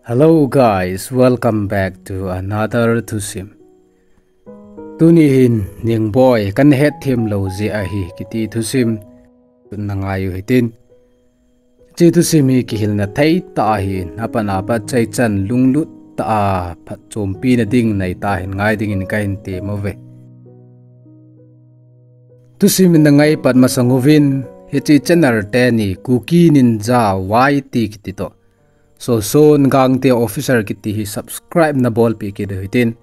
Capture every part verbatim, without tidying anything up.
Hello guys, welcome back to another thusim. Tuni hin Ningboi kan het them lou jeh ahi kiti thusim na ngai u hitin. Hiche thusim hi kihilna thei tah ahin, apat apat chaichan lunglut tah a phatchompi na ding nei tah ahin ngai dingin kahin tem uve. Thusim in na ngai pat masang uvin, hiche channel teni Kuki Ninja Y T kiti toh Soson Gangte Official kiti hi subscribe na bolpeh kit u hitin.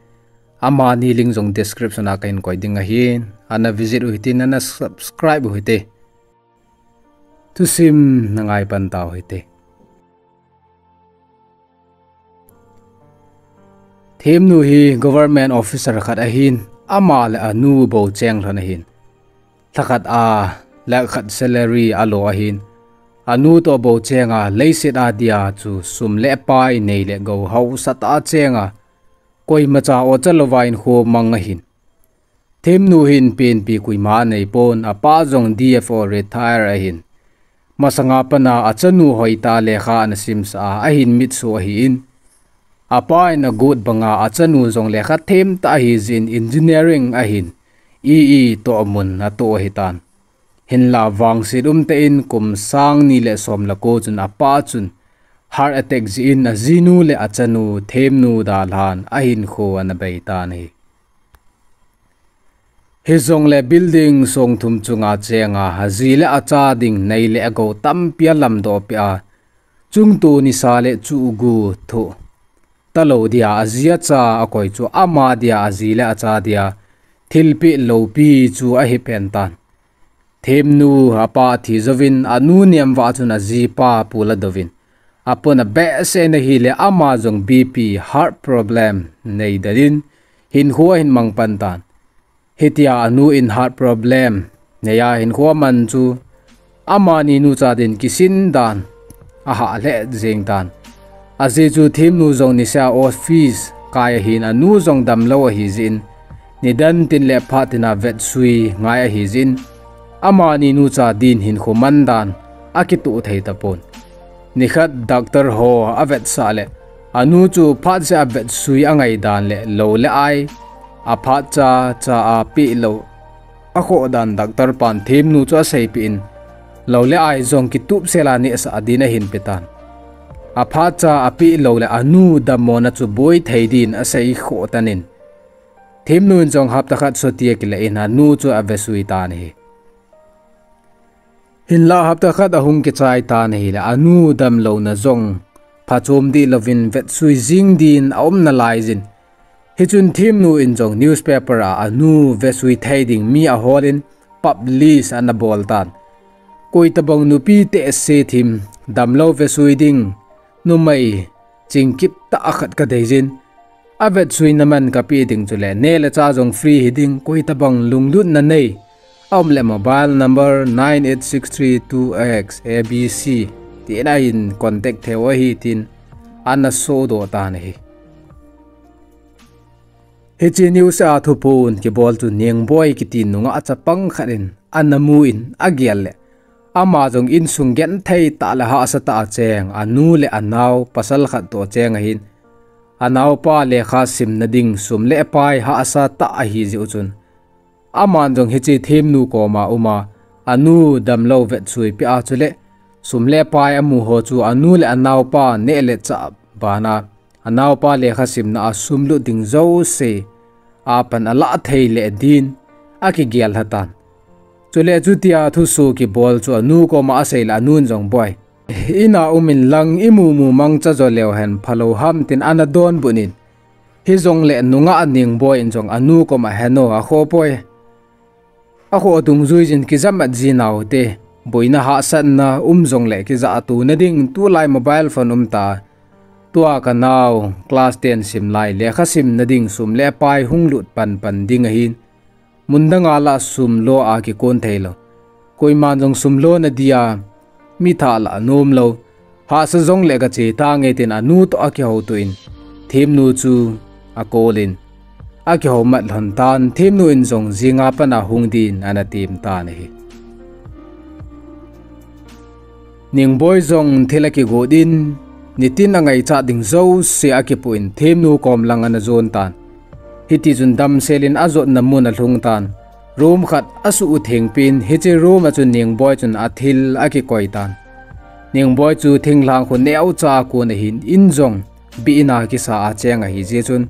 Amani link jong description a kahin koi ding ahin. Ana visit u hitin, ana subscribe u hite. Thusim na ngai pan tau hite. Themnu hi government officer khat ahin, ama le anu bou cheng lhon ahin. Lhakhat a, lakh khat salary alo ahin. Anu toh bou cheng a, leiset a dia chu sum le pai nei le gou hausa tah a cheng a, koima cha ocha louva hinkho mang ahin. Themnu hin penpi koima nei pon, apa jong D F O retire ahin. Masanga pat a achanu hoitah a lekha ana simsah a, ahin mitsoh ahin. Apa in agot banga achanu jong lekha them tah ahi jeh in engineering ahin, E E toh mun atoh ahitan. Hinla vangset umtah in kum sang ni le som le ko chun apa chun heart attack jeh in ajinu le achanu Themnu dalhan ahinkho ana bei tan ahi. Hijongle building song thum chunga cheng a, aji le acha ding nei le agou tampi alamdoh peh a, chungto nisa le chuhgu thoh talou dia aji acha akoi chu ama dia, aji le acha dia thilpeh loupi chu ahi pen tan. Themnu apa thi jouvin anu nemvah chun ajipa pu ladouvin, apon abehseh in ahile ama jong B P heart problem nei den in hinkho ahin mang pan tan. Hitia anu in heart problem nei a hinkho aman chu amani nucha din kisin dan ahah lheh jeng tan. Ajeh chu Themnu jong niseh a office kai ahin, anu jong damlou ahi jeh in, nidan tin le phat tin a vetsui ngai ahi jeh in, amani nucha din hinkho man dan akitoh thei tapon. Nikhat doctor ho avetsah le, anu chu phat seh a vetsui angai dan le lou le ai, aphat cha cha a peh lou akhoh dan doctor pan Themnu chu aseipeh in, lou le ai jong kitup sel a nehsah din ahin pe tan. Aphat cha apeh lou le anu dammona chu boi thei din asei khoh tan in, Themnu in jong hapta khat sottia kile in anu chu avesui tan ahi. Hinla hapta khat ahung kichai tan ahile anu damlouna jong phachom dih louvin vetsui jing din aum nalai jin. Hichun Themnu in jong newspaper a anu vesui thei ding mi ahol in publish ana bol tan. Koi tabang nupi tehse thim damlou vesui ding numei chingkip tah khat kadei jin. Avetsuina man kapeh ding chule neh le chah jong free hiding, koi tabang lunglutna nei aum le mobile number nine eight six three two X A B C tin a in contact thei u ahi tin ana sodoh tan ahi. Hiche news a thuphon kibol chu Ningboi kiti nungah chapang khat in ana mu in agel le ama jong insung genthei tah le hahsa tah a cheng anu le anao pasal khat toh cheng ahin, anaopa lekha simna ding sum le pai hahsa tah ahi jeh u chun, aman jong hiche Themnu koma um a, anu damlou vetsui peh a chule sum le pai amu ho chu anu le anaopa neh le chah bana anaopa lekha simna a sum lut ding jouse apan alah thei le din akigel lha tan. Chule chutia thuso kibol chu anu koma asei le anun jong, Boi, ina um in lang imu mu mangcha jo leu hen phalou ham tin ana donbut in, hijongle nungah Ningboi in jong anu koma, Heno, akhoh poi. Akhoh dungjui jin kijamat ji nau te, boina hahsatna um jongle kijahto na ding tulai mobile phone um ta. Tua kanao class ten sim lai lekha simna ding sum le pai hung lut pan pan ding ahin, mun danga lah sum lo a kikon thei lou. Koiman jong sum lona dia mi thah lah anom lou. Hahsa jongle kache tange tin anu toh akihouto in, Themnu chu akol in, akihou mat lhon tan. Themnu in jong jinga pat a hung din ana tem tan ahi. Ningboi jong thil akigot in, nitin angaichat ding jouse akipoh in Themnu kom lang ana jon tan. Hitichun damsel in ajotna mun alhung tan. Room khat asuh u thengpin, hiche room a chun Ningboi chun athil akikoi tan. Ningboi chu thinglhang khu neocha kon ahin, in jong bih in a kisa a cheng ahi jeh chun,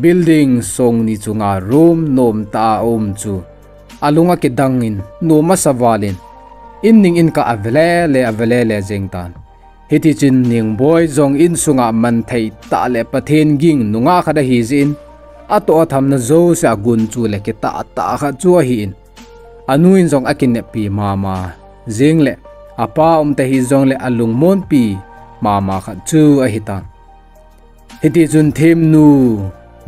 building songni chunga room nomtah a aum chu alung akidang in, nom asa val in, in ning in kah ave lele, ave lele jeng tan. Hitichun Ningboi jong insunga manthei tah le Pathen ging nungah khat ahi jeh in, atoh athamna jouse a gunchu le kitahtah khat chu ahi in, anu in jong akineppi mama jeng le, apa umtah hih jongle alungmonpi mama khat chu ahi tan. Hitichun Themnu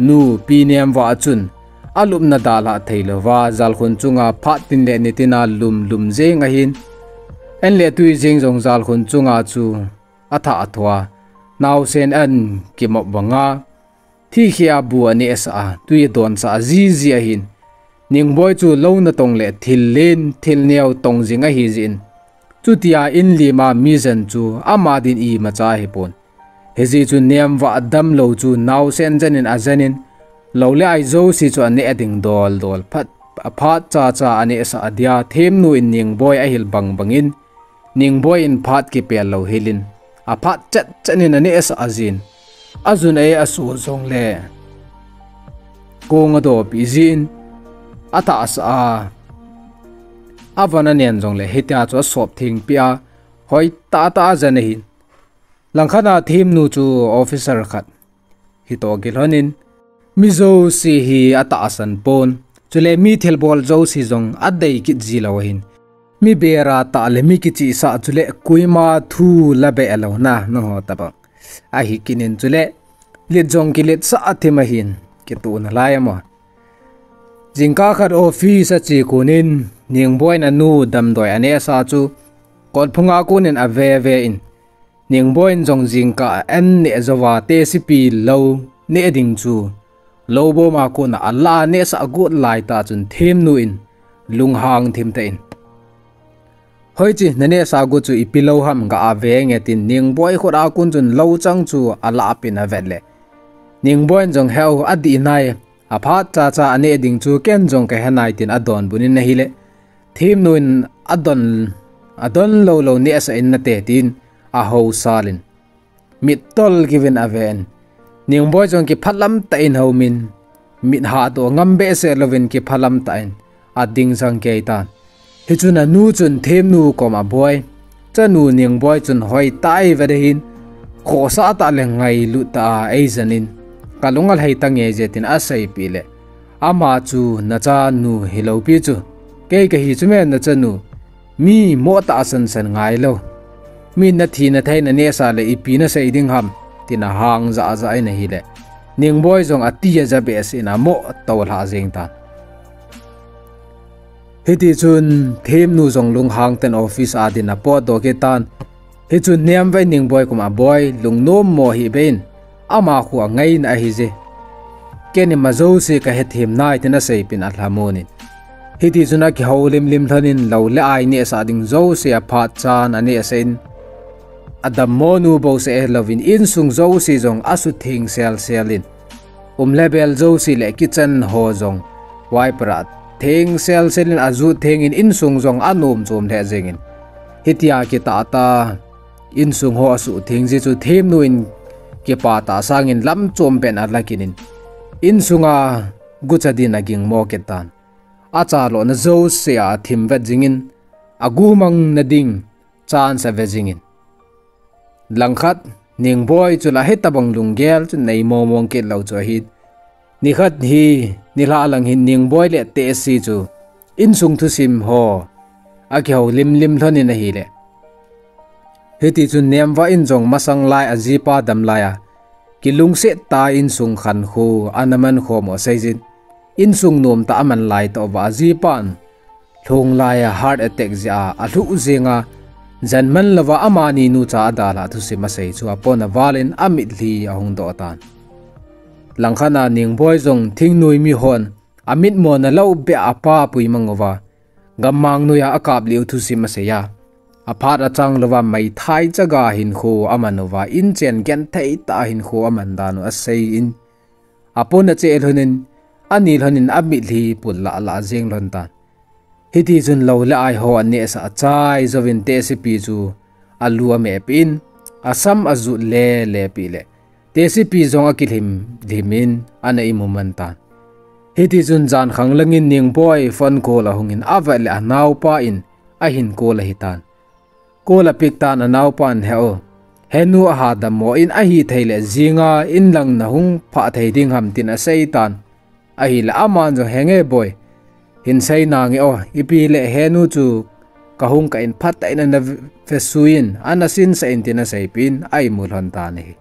nu Pi Nemvah chun alupna dalhah theilouva, jalkhun chunga phat tin le nitin a lum lum jeng ahin, en le tui jeng jong jalkhun chunga chu athah athoa, naosen an kimop banga, thihkheh a bu anehsah a, tui adonsah a jiji ahin, Ningboi chu lou natong le thil len, thil neo tong jing ahi jeh in, chutia in lima mi jen chu ama din imacha ahipon. Hijeh chun Nemvah damlou chu naosen jen in ajen in, lou le ai jouse chu aneh ding dol dol, phat, aphat chacha anehsah adia, Themnu in Ningboi ahil bang bangin, Ningboi in phat kipel lou hilin, aphat chet chet in anehsah ajin, ajun ei asu jongle kong adoppi jin, atahsa a, avon anen jongle hitia chu asop thengpi a, hoi tahtah ajen ahin. Langkhat a Themnu chu officer khat hitoh kilhon in, mi jouse hi atahsan pon, chule mi thilbol jouse jong adei kit ji lou ahin, mi bera tah le mi kichihsah chule koima thu labeh louna, naho tabang ahi kit in, chule let jong kiletsah athim ahin, kitohna lai amaho. Jingkah khat office ache kon in, Ningboi in anu damdoi anehsa chu kotphunga kon in ave ve in, Ningboi in jong jingkah an neh jouva tesipi lou neh ding chu lou boma kona ala nehsah got laitah chun Themnu in lunghang thimtah in, hoiche nanehsah got chu ipi lou ham, ga ave nge, tin Ningboi khut a kon chun lou chang chu alahpin avet le, Ningboi in jong, heu, adih nai, aphat chacha aneh ding chu ken jong kahe nai, tin adonbut in ahile, Themnu in adon, adon lou lou nehsah in nate, tin ahousal in, mittol kiuvin aven, Ningboi jong kiphalam tah in ahoumin, mit hahdoh ngam behseh louvin kiphalam tah in ading jangkei tan. Hichun anu chun Themnu koma, boi, chanu Ningboi chun hoitah a eivet ahin, khohsah tah le ngailut tah a eijen in, kalung alhai tange je, tin aseipeh le, ama chu nachanu hilou pi chu kei kahi chu me, nachanu, mi moh tahsan san ngailou, mi nathi nathei nanehsah le ipi nasei ding ham, tin ahang jahjah in ahile, Ningboi jong ati aja behseh in amoh toulhah jeng tan. Hitichun Themnu jong lunghang tah in office a din apotdoh kit tan. Hichun Nemvah in Ningboi koma, boi, lungnom mo hih beh in, ama khu angaina ahije, ken ima jouse kahethem nai, tin aseipin alhamon in. Hitichun akihoulim lim lhon in lou le ai nehsah ding jouse aphat chan anehsah in, adammonu bouseh louvin insung jouse jong asutheng selsel in, um le bel jouse le kitchen ho jong wiper a theng selsel in ajut theng in, insung jong anom chom lheh jeng in, hitia kitahtah a insung ho asuhtheng ji chu Themnu in kipah tah sangin lamchom pen ala kit in, insunga gucha din agingmo kit tan. Achalohna jouse a athim vet jingin, agumangna ding chance ave jingin, langkhat Ningboi chu la hitobang lunggel chu nei mong mong kit lou chu ahi. Nikhat hi, nilhah lang hin Ningboi le Tehsi chu insung thusim ho akihoulim lim lhon in ahile, hitichun Nemvah in jong masang lai ajipa dam laiya kilungset tah a insung khankho ana mankhom u aseijin, insung nomtah a aman lai tah uva ajipan lhung laiya heart attack jeh a alhuh jenga, jan man louva amani nucha adalhah thusim asei chu apona valin amitlhi ahung doh tan. Langkhat a Ningboi jong thingnoi mihon amitmona lou beh a apa puimang uva, gammang noiya akaplih u thusim aseiya, Aphat achang louva meithai chaga hinkho aman uva, inchen genthei tah hinkho aman dan u asei in, apon ache lhonin, ani lhonin amitlhi pul lah lah jeng lhon tan. Hitichun lou le ai ho anehsah chai jouvin tehsepi chu alu amehpeh in, asam ajut le le peh le, tehsepi jong akilhim lhim in ana imu man tan. Hitichun jankhang langin Ningboi phone call ahungin, avet le anaopa in ahin call ahitan. Call apick tan, anaopan, He u, henu aha dammo in, ahithei le jinga inlang nahung phah thei ding ham, tin asei tan. Ahile aman jong, Henge boi, hin sei nange o, ipi le henu chu kahung kah in phatah in ana vesui in, ana sinsah in, tin aseipeh in, aimu lhon tan ahi.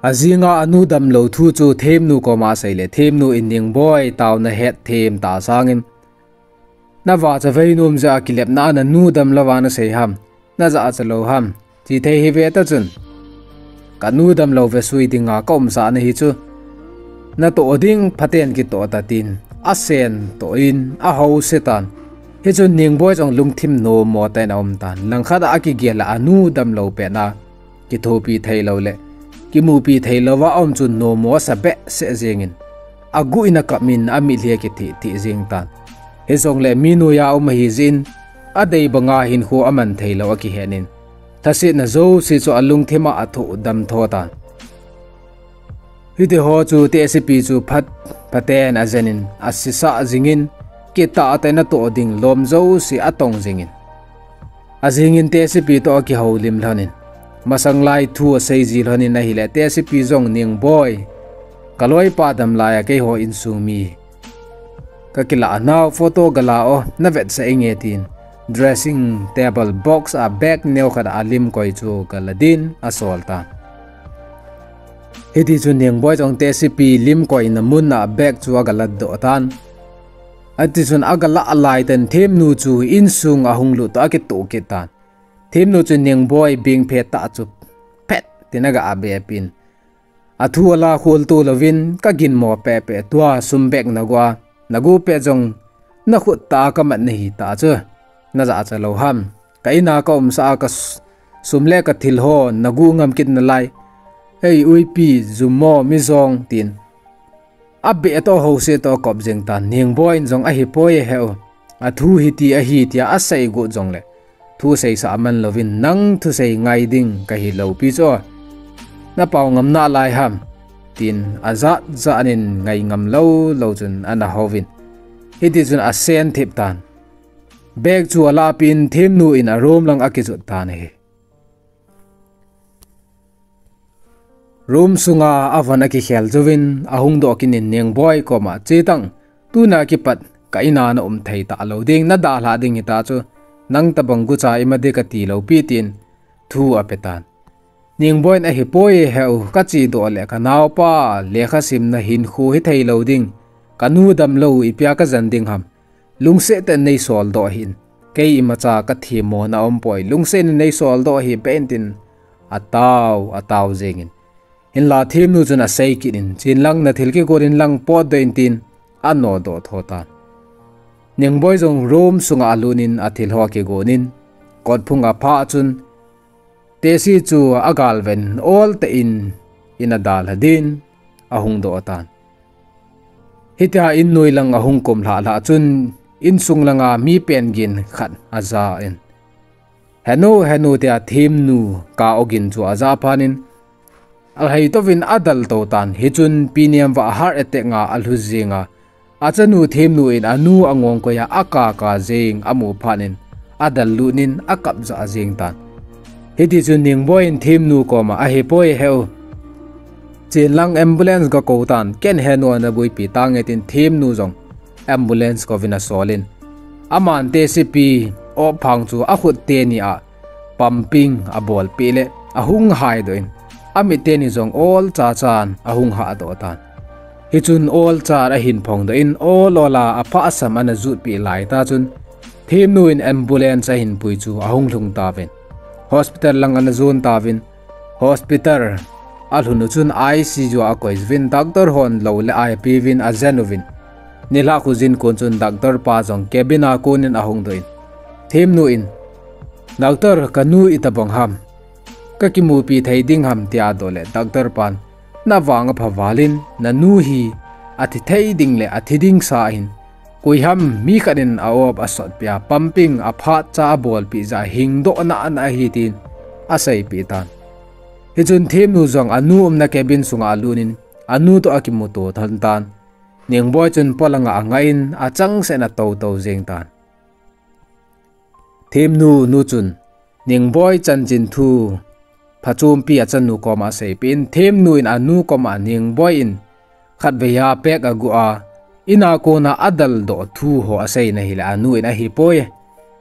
Ajinga anu damlou thu chu themnu koma asei le, themnu in, Ningboi, taona hetthem tah sangin, navahchavei nom jeh a kilepna a nanu damlouva nasei ham, najahcha lou ham, ti thei hih ve tah chun, kanu damlou vesui dinga kaumsah nahi chu, natoh ding phaten kitoh ta, tin asen toh in ahouset tan. Hichun Ningboi jong lungthim nommo tah in aum tan. Langkhat a akigel a anu damlou pet a kithopi theilou le kimupi theilouva aum chun nommo asa behseh jengin, aguh in akap in amitlhi akithih thih jeng tan. Hijongle mi noiya aum ahijeh in, adei banga hinkho aman theilou akihet in, lhasetna jouse chu alungthim a athoh damtho tan. Hitiho chu tehsepi chu phat, phaten ajen in, asisah jingin, kitah tah in atoh ding lom jouse atong jingin, ajingin tehsepi toh akihoulim lhonin, masanglai thu asei ji lhonin ahile, tehsepi jong, Ningboi, kaloipa dam laiya keiho insung mi kakilah nau photo gala o, navetsah inge, tin dressing table box a bag neokhat a alim koi chu gala din asol tan. Hitichun Ningboi jong tehsepi lim koina mun a bag chu agalat doh tan. Hitichun agalah lai tah in themnu chu insung ahung lut toh akitoh kit tan. Themnu chun Ningboi bengphet tah chu phet tin aga abep in, athu ala khol to louvin, Kaginmo pehpeh, tua sum bag nagu a, nagu pet jong nakhut tah a kamat nahi tah chu, najahcha lou ham? Ka in a kaumsah a kas-, sum le kathil ho nagu ngam kit nalai, ei uipi, jummo, mijong, tin abeh toh houset toh akop jeng tan. Ningboi in jong, Ahipoi, he u, athu hiti ahi, tia asei got jongle, thu seisah man louvin, Nang thusei ngai ding kahi lou pi chu, napao ngam nalai ham? tin ajat jat in ngai ngam lou lou chun ana houvin, hitichun asen thip tan. Bag chu alahpeh in themnu in a room lang akijot tan ahi. Room sunga avon akikhel jouvin ahung doh kit in Ningboi koma, Chetang, tuna kipat ka in a naum thei talou ding, nadalhah ding hita chu, nang tobang gucha ima ding kati lou pi, tin thu ape tan. Ningboi in, Ahipoi, he u, kachedoh le kanaopa lekha simna hinkho hithei lou ding, kanu damlou ipia kajen ding ham? Lungset tah in neisoldoh hih in, kei imacha kathemmona aumpoi, lungset in neisoldoh hih beh in, tin atao, atao jengin, hinla themnu chun asei kit in, Chenlang, nathil kigon in lang, potdoh in, tin anodoh tho tan. Ningboi jong room sunga alut in athil ho akigon in, kotphung aphah chun, Tesi chu agalven oltah in, in adalha din ahung doh tan. Hitia in noi lang ahung kumlhah lhah chun, insung langa mi pen gin khat aja in, Henu, henu, tia themnu ka ogin chu aja phat in, alhai touvin adalto tan. Hichun Pi Nemvah heart attack a alhu jeng a, achanu themnu in anu angong koi a akaka jeng amu phat in, adallut in akap jah jeng tan. Hitichun Ningboi in themnu koma, Ahipoi, he u, chenlang, ambulance gakou tan, ken henu ana boipi tange, tin themnu jong ambulance kouvin asol in, aman tesipi opphang chu akhut teni a pumping abolpeh le ahung haidoh in, amit teni jong olcha chan ahung hahdoh tan. Hichun olcha ahin phongdoh in, ol ol a aphah asam ana jutpeh laitah chun, themnu in ambulance ahin pui chu ahung lhung tauvin, hospital lang ana jon tauvin, hospital alhun u chun I C U a akoi uvin, doctor hon lou le ai apeuvin ajen uvin, Nilhah khu jin kon chun doctor pa jong cabin a konin ahung doh in, Themnu in, "Doctor, kanu itobang ham? Kakimupi thei ding ham?" tia adoh le, doctor pan, "Navang apha valin, nanu hi athi thei ding le athi ding sa ahin, koi ham mi khat in a-op asotpeh a, pumping aphat cha abolpeh jeh a hingdoh nana ahi," tin aseipeh tan. Hichun Themnu jong anu umna cabin sunga alut in, anu toh akimuto lhon tan. Ningboi chun polanga angah in, achangseh in atou tou jeng tan. Themnu nu chun Ningboi chanchin thu phachompi achanu koma aseipeh in, Themnu in anu koma Ningboi in khatvei a bag aguh a, in a kona adaldoh thu ho aseina hile anu in ahipoi.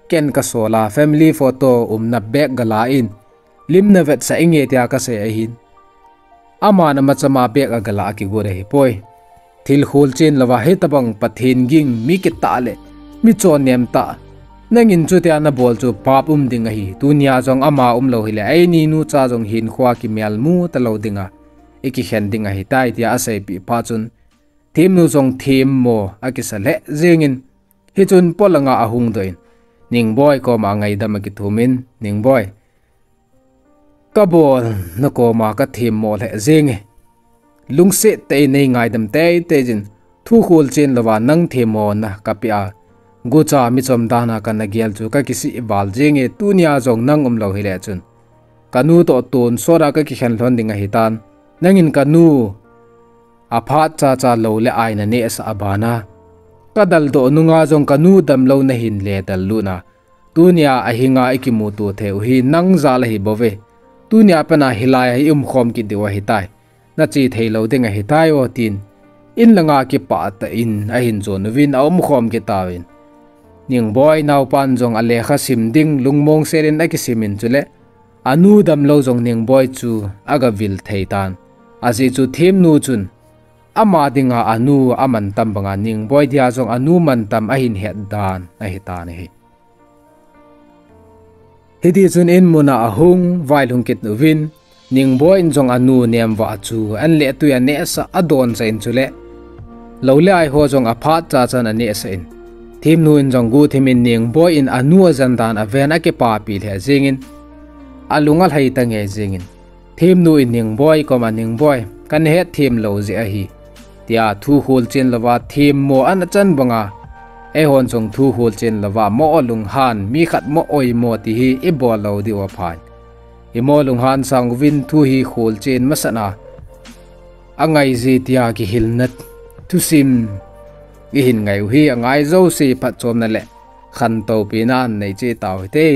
Ken kasol a family photo umna bag gala in, lim navetsah inge tia kasei ahin, aman amachama bag agala akigot ahipoi. Thil kholchen louva hitobang Pathen ging, mi kitah le mi chonnem tah, nangin chutia nabol chu pap um ding ahi. Tunia jong ama umlou hile, eini nucha jong hinkhoa kimelmu talou dinga ikikhen ding ahitai, tia aseipeh phat chun, Themnu jong themmo akisa lheh jengin, hichun polanga ahung doh in, Ningboi koma ngaidam akithumin, Ningboi, kabol nakoma kathemmo lheh jenge. Lungset tah in neingaidam teitei jin, thu kholchen louva nang themmona kapeh a, gucha michom dana kana gel chu kakisih val jenge, tunia jong nang umlou hile chun, kanu toh tonsot a kakikhen lhon ding ahitan. Nangin kanu aphat chacha lou le ai nanehsah a bana, kadaldoh nunga jong kanu damlou nahin ledal lut a, tunia ahinga ikimuto thei u hi nang jal ahi bouve. Tunia pena hilai a iumkhom kit diu ahitai. Nache theilou ding ahitai o, tin in langa kipah tah in ahin jon uvin aumkhom kit tauvin. Ningboi naopan jong alekha sim ding lungmong sel in akisimin chule, anu damlou jong Ningboi chu agavil thei tan. Ajeh chu Themnu chun ama dinga anu amantam banga Ningboi dia jong anu mantam ahin het dan ahitan ahi. Hitichun in muna ahung vailhung kit uvin, Ningboi in jong anu nemvah chu an le tui anehsah adonsah in chule, lou le ai ho jong aphat chachan anehsah in, Themnu in jong guhthimin Ningboi in anu ajen dan aven akipapi lheh jengin, alung alhai tangei jengin, Themnu in Ningboi koma, Ningboi, kana hetthem lou jeh ahi, tia thu kholchen louva themmo ana chan banga, eihon jong thu kholchen louva mo lunghan, mi khat mo oimo ti hi ibol lou diu aphan, imo lunghan sang uvin thu hi kholchen masana angaije tia kihilna thusim ihin ngai u hi angai jouse phatchomna le khantoupina anei cheh tau hite.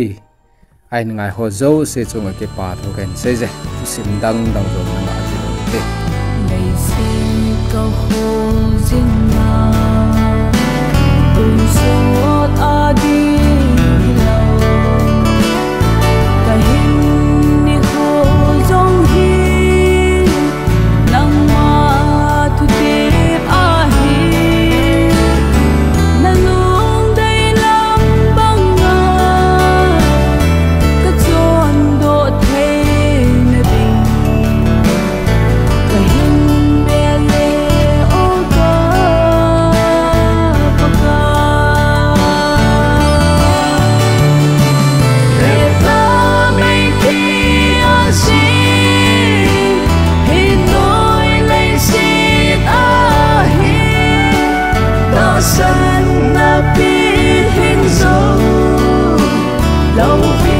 Ahin ngai ho jouse chunga kipathu kahin seije. Thusim dangdang jong nangah jilou hite. Leiset kahol jing na, tonsot a ding hilou, kahin nikho jong hi, nangma thutep ahi, nalungdei lam banga, kachondoh theina ding, kahin bel e o ka Pakai. Pettah meikhu a sing, hinoi leiset a hin, tahsanna pi hin jou, loupi